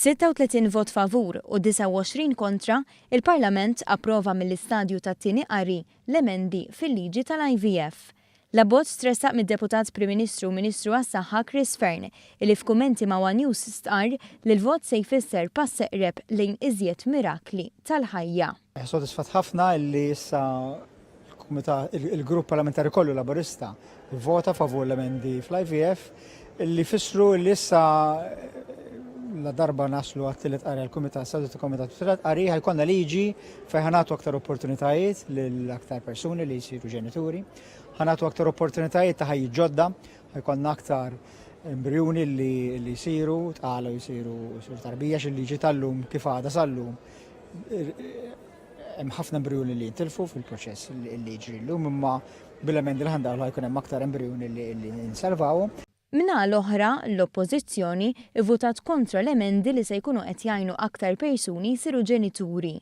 B'36 vot favur u 29 kontra, il-Parlament approva mill-istadju tat-tieni qari l-emendi fil-liġi tal-IVF. L-abbozz tressaq mid-Deputat Prim Ministru u Ministru għas-Saħħa Chris Fearne, illi f'kummenti ma' one News stqarr li l-vot se jfisser pass eqreb lejn iżjed mirakli tal-ħajja. Sodisfatt ħafna illi issa il-grupp parlamentari kollu Laburista vvota favur l-emendi fl-IVF illi fissru li issa la darba naslu għat-tielet qari għall-kumitat, seduta kumitat tielet qari ħajkonna liġi fejn ħanatu aktar opportunitajiet lil aktar persuni li jsiru ġenituri, ħanatu aktar opportunitajiet ta' ħajji ġodda, ħajkonna aktar embrjuni li jsiru, tqala jsiru tarbija xil-liġi tal-lum kif għada sal-lum Hemm ħafna embrjuni li jintilfu fil-proċess li jiġri llum imma bil-emendi li ħandaħlu ħajkun hemm aktar embrjuni li nsalvawhom. Min-naħa l-oħra, l-Oppożizzjoni vvutat kontra l-emendi li se jkunu qed jgħinu aktar persuni jsiru ġenituri.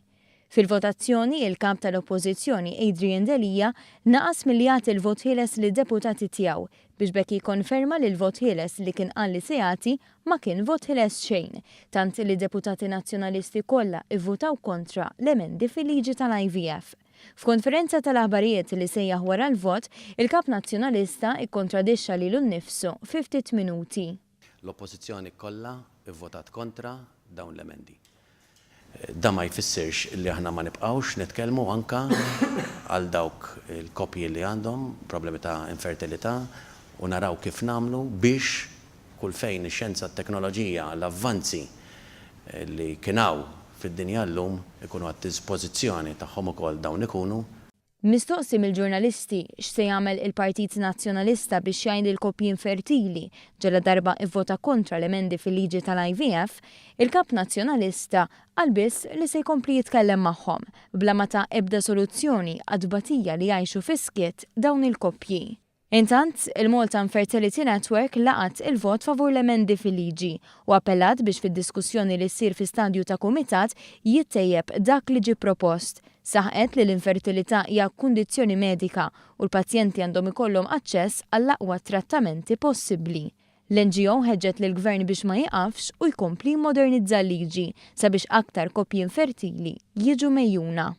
Fil-votazzjoni, il-Kap tal-Oppożizzjoni Adrian Delia naqas milli jagħti l-vot ħieles lid-deputati tiegħu biex b'hekk jikkonferma li l-vot ħieles li kien qal li se jagħti ma kien vot ħieles xejn, tant li d-deputati Nazzjonalisti kollha ivvutaw kontra l-emendi fil-liġi tal-IVF. F'konferenza tal-aħbarijiet li sejjaħ wara l-vot, il-Kap Nazzjonalista ikkontradixxa lilu nnifsu fi ftit minuti. L-Oppożizzjoni kollha vvotat kontra dawn l-emendi. Dan ma jfissirx li aħna ma nibqgħux nitkellmu anke għal dawk il-koppji li għandhom problemi ta' infertilità u naraw kif nagħmlu biex kull fejn ix-xjenza, t-teknoloġija, l-avvanzi li kien hawn fid-dinja llum ikunu għad-dispożizzjoni tagħhom ukoll dawn ikunu. Mistoqsi mill-ġurnalisti x'se jagħmel il-Partit Nazzjonalista biex jgħin lill-koppji infertili ġaladarba ivvota kontra l-emendi fil-liġi tal-IVF, il-Kap Nazzjonalista qal biss li se jkompli jitkellem magħhom, bla ma ta ebda soluzzjoni għat-tbatija li jgħixu fis-skiet dawn il-koppji. Intant, il-Malta Infertility Network laqgħet il-vot favur l-emendi fil-liġi u appellat biex fid-diskussjoni li ssir fi stadju ta' kumitat jittejjeb dak li ġie propost. Saħqet li l-infertilità hija kundizzjoni medika u l-pazjenti għandhom ikollhom aċċess għall-aqwa trattamenti possibbli. L-NGO ħeġġet lill-Gvern biex ma jieqafx u jkompli jimmodernizza l-liġi sabiex aktar koppji infertili jiġu megħjuna.